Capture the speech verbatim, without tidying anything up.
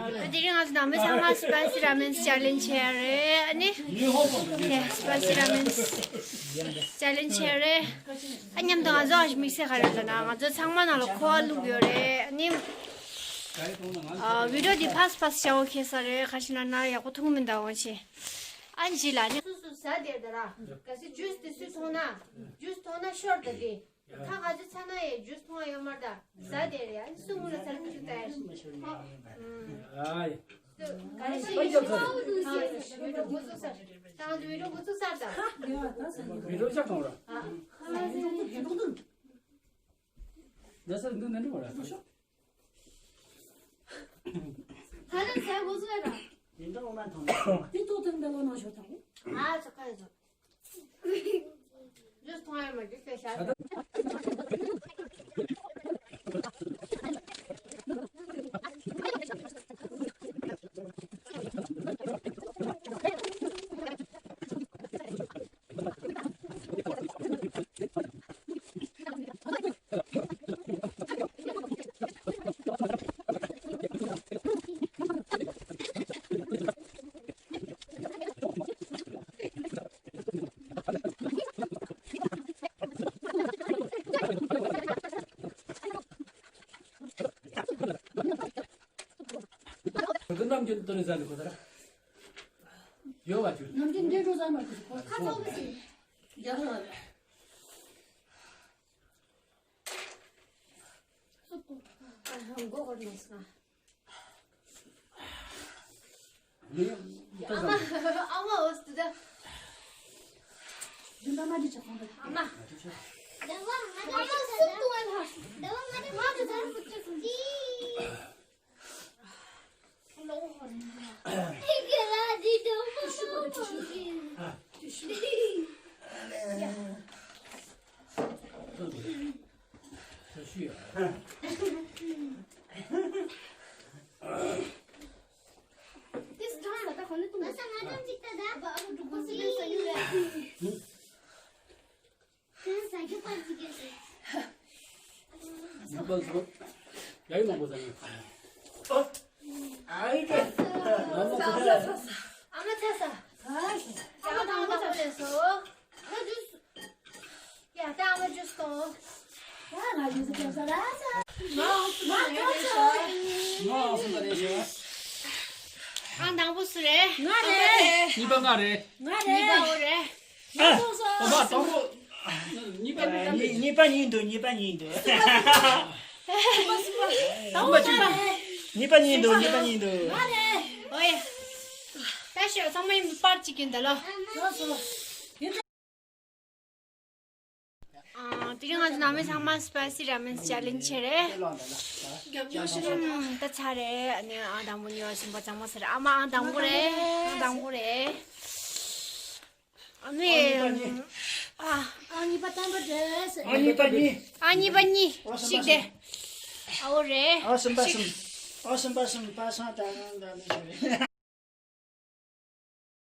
དེ་རིང་ང་ཚོ་ནང་མི་ཚང་མ་སི་པའི་སི་ར་མེན་ཅེ་ལེན་ཇི་བྱས་རེད། ཨ་ནི། ཡེ། སི་པའི་སི་ར་མེན་ཅེ་ལེན་ཇི་བྱས་རེད། ཨ། མཉམ་དུ་ང་ཚོ་ཨ་ཞིག་དམིགས་བསལ་ག་རེ་ལབ་ན། ང་ཚོ་ཚང་མ་ནང་ལ་ཁོ་བ་བླུགས་ཡོད་རེད། ཨ་ནི། ཨ། བི་ཌི་ཡོ་འདི་ཕར་ཕར་བྱ་བ་ཁེལ་ས་རེད། ག་ཞིག་ན་ན་ཡག་པོ་མཐོང་མི་འདུག་འོང་ཆེ། ཨ་ནི་ལ་ནི། སུ་སུ་ཟ་དེ་ད་ར། གལ་སྲིད་ཇུས་དེ་སུས་འཐུང་ན། ཇུས་འཐུང་ན་ཤོར་ད་དེ། ད་ང་ཚོ་ཚ་ན་ཡི་ཇུས་འཐུང་བ་ཡོད་མ་རེད་ད། ཟ་དེ་རེད། ཨ་ནི་སུ་ངུ་ལ་ཚར་མི་ཆུག་ད་ཡ་ཤི། ཨ། ཨ་ཡ། ག་རེ་ཞིག་ཡིན་ཞིག་ཨ་ཡ་ཞིག་བི་ཌི་ཡོ་འགོ་ཚུགས་ས། ད་ང་ཚོ་བི་ཌི་ཡོ་འགོ་ཚུགས་ས་ད། བི་ཌི་ཡོ་ཆགས་གཏོང་ར། ཨ། ད་སར་འདི་ནས་འགྲོ་ར། ཧ་ལམ་ཟ་འགོ་ཚུགས་ཡ་ད། ཡིན་འདྲ་འོ་མ་འཐུང་། དེ་ཏོག་ཏོག་འདི་ལོ་ནང་ཤོག་ཐང་། ཨ་ཚོ་ཁ་ཡ་ཚོ། ཇུས་འཐུང་ཡ་མ་ཇུས་ལས་ཤ། ཁོ་ཚོ་ནམ་རྒྱུན་དུ་རེ་ཟ་ནི་ཁོ་ཚོ་ར། ཡོད་བ་ཅུ། ནམ་རྒྱུན་འདི་འགྲོ་ཟ་མ་ཁོ་ཚོ་ཁ་ཚོགས་པ་ཟིན། རྒྱ་ལ་བ་རེད། སུ་ཏོ། ཨ་ཧམ་མགོ་སྐོར་ནས་སོང་། ཨ་མ། ཨ་མ་འོ་སྟུ་ད། རྒྱུན་པ་མ་འདི་ཆ་གོང་དུ། ཨ་མ། ཨ་མ་སུ་ཏུ་བ་ལ། ཨ་མ་ཏུ་ད་སུ་ཏུ་སུ་ཏི། ལོ་ཧོ་རེ། ཨི་གེ་ལ་འདི་དུ་མ་ཏུ་ཤུ་ཏུ་ཤུ། ཨ། ཏུ་ཤུ། ཡ། ཏུ་ཤུ་ཡ། This time, ད་ཁོ་ནི་ཏུ་མ་ས་ང་ཏམ་ཅིག་ད་ད། ཨ་ཨ་འགྲོ་གོ་སི་ལེ་ས་ཡུ་ཡ། ཡུ་པ་སོ། ཡ་ཡུ་མང་པོ་ཟ་ཡུ། ཨ་ཡི་ཏེ། ཨ་མ་ཚ་ས། ཨ་མ་ཚ་ས། ཨ་མ་དང་པོ་ཚ་ས་ལེ་སོ། ཨ་ཇུས། ཡ་ད་ཨ་མ་ཇུས་གཏོང་། ད་ང་ཇུས་ཀྱང་ས་ར་ས། ང་ཨང་སུ་མ་རེད་ཤག་ང་ཨང་སུ་མ་རེད་ཤག་ཨང་དང་པོ་སུ་རེད། ང་རེད། གཉིས་པ་ང་རེད། ང་རེད། གཉིས་པ་འོ་རེད། ཨ། ཨོ་མ་དང་པོ། གཉིས་པ་གཉིས་པ་གཉིས་འདུག་གཉིས་པ་གཉིས་འདུག་གཉིས་པ་གཉིས་འདུག་གཉིས་པ་གཉིས་འདུག་གཉིས་པ་གཉིས་འདུག་ཨོ་ཡ། ད་ཤོད། ཚང་མ་ཡིན་པར་གཅིག་གིན་ད་ལོ། ཨ། དེ་རིང་ང་ཚོ་ནང་མི་ཚང་མ་སི་པའི་སི་ར་མེན་ཅེ་ལེན་ཇི་བྱས་རེད། ཨམ། ད་ཚར་རེད། ཨ་ནི་ཨང་དང་པོ་གཉིས་པ་གསུམ་པ་གཙང་མ་ཟེར། ཨ་མ་ཨང་དང་པོ་རེད། ཨང་དང་པོ་རེད། ཨ་མའི། ཨ། ཨ་གཉིས་པ་དམ་པ་རེད། ཨ་གཉིས་པ་གཉིས། ཨ་གཉིས་པ་གཉིས། ཨོ་གསུམ་པ་ཤིག་དེ། ཨོ་རེད། ཨོ་གསུམ་པ་གསུམ། ཨོ་གསུམ་པ་གསུམ་པ་སང་ད་ང་ད་ནི་ཞུ་རེད།